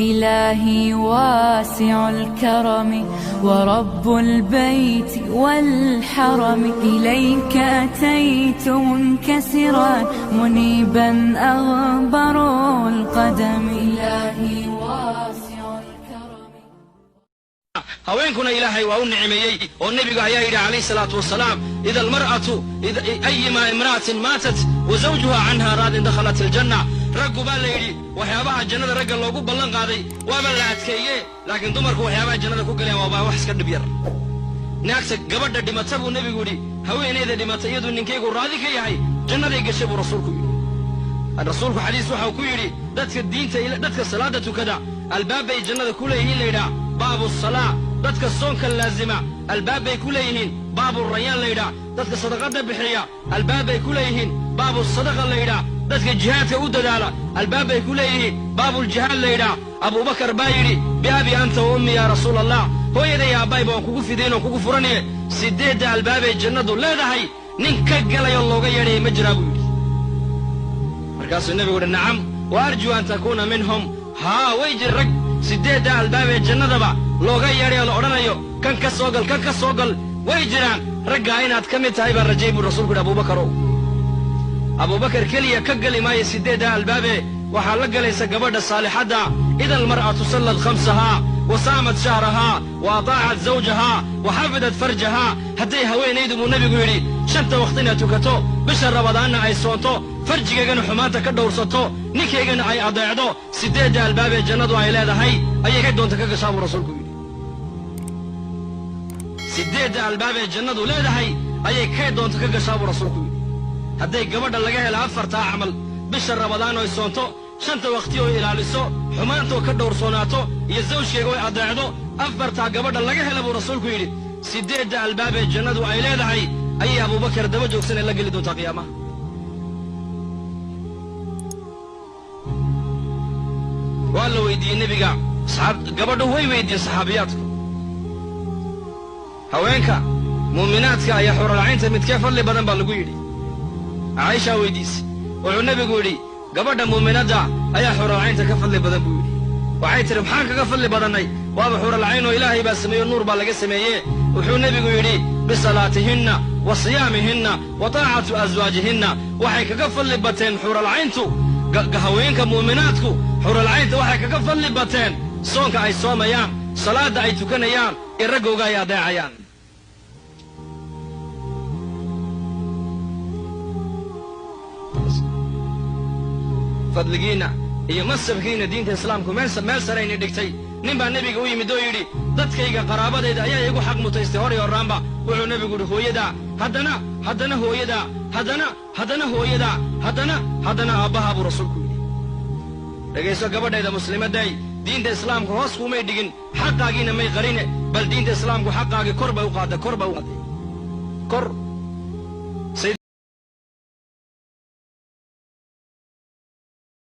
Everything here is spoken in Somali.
إلهي واسع الكرم ورب البيت والحرم، إليك أتيت منكسرا منيبا أغبر القدم. إلهي واسع الكرم. Haweenkuna Ilaahay waa u nicmeeyey oo nebigu ayaa yidhi calayhi salaatu wasalaam: ida almar'atu ayimaa imra'atin maatat wa zawjuha canha raadin dakhalat aljanna. Raggu baa la yidhi waxyaabaha jannada ragga loogu ballan qaaday waaba la adkeeye, laakiin dumarku waxyaabaha jannada ku galeen waaba wax iska dhib yar. Naagta gabadha dhimata buu nebigu yidhi, haweenayda dhimata iyaduu ninkaygu raadi ka yahay jannaday gashay buu rasuulku yidhi. Rasuulku xadiis waxau ku yidhi dadka diinta, dadka salaada tukada albaabbay jannada ku leeyihiin layidhaah baabu salaa, dadka soonka laazima albaabbay ku leeyihiin baabu rayaan layidhaah, dadka sadaqadda bixiya albaabbay ku leeyihiin baabu sadaqa layidhaah, dadka jihaadka u dadaala albaabbay ku leeyihiin baabuljihaad layidhaah. Abuubakar baa yidhi: biabi anta wa ummi yaa rasuula allah, hooyaday aabbayba waan kugu fidayn oon kugu furanaye, siddeedda albaabay jannadu leedahay nin ka galayoo looga yeedhaya ma jiraa buu yidhi. Markaasuu nebigu uhi: nacam, wa arjuu an takuuna minhum. Haa, way jir rag siddeedda albaabee jannadaba looga yeedhayo la odhanayo kan ka soo gal, kan ka soo gal, way jiraan raggaa, inaad ka mid tahay baan rajay buu rasuulku yidhi. Abuubakarow, Abuubakar keliya ka geli maayo siddeedda albaabee, waxaa la galaysa gabadha saalixadda. Ida almar'atu sallad khamsahaa wa saamat shahrahaa wa ataacat zawjahaa wa xafidat farjahaa, hadday haweenaydu buu nebigu yidhi shanta wakhtina tukato, bisha Rabadaanna ay soonto, farjigeygana xumaanta ka dhowrsato, ninkaygana ay adeecdo, siddeedda albaabee jannadu ay leedahay ayay ka doonta ka gashaa buu rasuulku yidhi. Siddeedda albaabee jannadu leedahay ayay kay doonta ka gashaa buu rasuulku yidhi. Hadday gabadha laga helo afartaa camal, bisha Rabadaan oy soonto, shanta wakhti oo ilaaliso, xumaantoo ka dhowrsoonaato iyo zawjkeega oy adeecdo, afartaa gabadha laga hela buu rasuulku yidhi, siddeedda albaabee jannadu ay leedahay ayay Abuubakar daba joogsanee la geli doontaa qiyaamaha. Waa la weydiiyey nebiga, gabadhu way weydiiyeen saxaabiyaadku, haweenka muuminaadka ayaa xuralcaynta midkee fadli badan baa lagu yidhi. Caaishaa weydiisay, wuxuu nebigu yidhi gabadha muuminadda ayaa xuralcaynta ka fadli badan buu yidhi. Waxay tidhi maxaan kaga fadli badannay, waaba xuralcayn oo Ilaahay baa sameeyo, nuur baa laga sameeye. Wuxuu nebigu yidhi bisalaatihinna wa siyaamihinna wa taacatu aswaajihinna. Waxay kaga fadli bateen xuralcayntu, haweenka muuminaadku xuralcaynta waxay kaga fadli bateen soonka ay soomayaan, salaadda ay tukanayaan iyo raggooga ay adeecayaan. Fadligiinna iyo masabkiinna diinta islaamku meel sarayna dhigtay. Nin baa nebiga u yimid oo yidhi dadkayga qaraabadayda ayaa igu xaq mutaystay hor iyo horraanba. Wuxuu nebigu yidhi hooyadaa, haddana haddana hooyadaa, haddana haddana hooyadaa, haddana haddana aabbahaa buu rasuulku yidhi. Dhegayso gabadhayda muslimadday, diinta islaamku hoos kuumay dhigin, xaqaagiina may qarine, bal diinta islaamku xaqaagii kor bay u qaadday, kor bay u qaadday, kor